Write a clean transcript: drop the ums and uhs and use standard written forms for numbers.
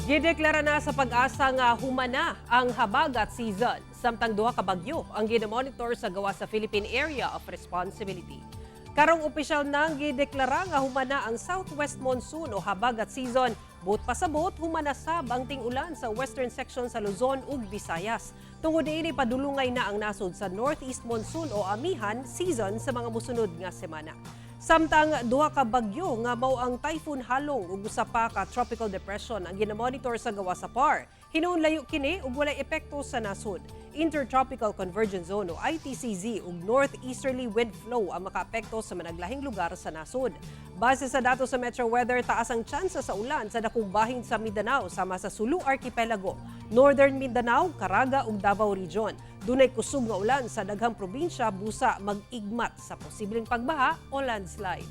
Gideklara na sa PAGASA nga humana ang habagat season samtang duha ka bagyo ang ginamonitor sa gawas sa Philippine Area of Responsibility. Karong opisyal nang gideklara nga humana ang Southwest Monsoon o habagat season. Buot pasabot, humana sab ang ting-ulan sa western section sa Luzon ug Visayas. Tungod niini, padulungay na ang nasod sa Northeast Monsoon o amihan season sa mga musunod nga semana. Samtang duha ka bagyo nga mao ang Typhoon Halong ug usa pa ka tropical depression ang ginamonitor sa gawas sa PAR. Hinuon layo kini ug walay epekto sa nasod. Intertropical Convergence Zone o ITCZ ug northeasterly wind flow ang makaapekto sa managlahing lugar sa nasod. Base sa datos sa Metro Weather, taas ang tsansa sa ulan sa dakong bahin sa Mindanao sama sa Sulu Archipelago, Northern Mindanao, Caraga ug Davao Region. Dunay kusog nga ulan sa daghang probinsya busa mag-igmat sa posibleng pagbaha o landslide.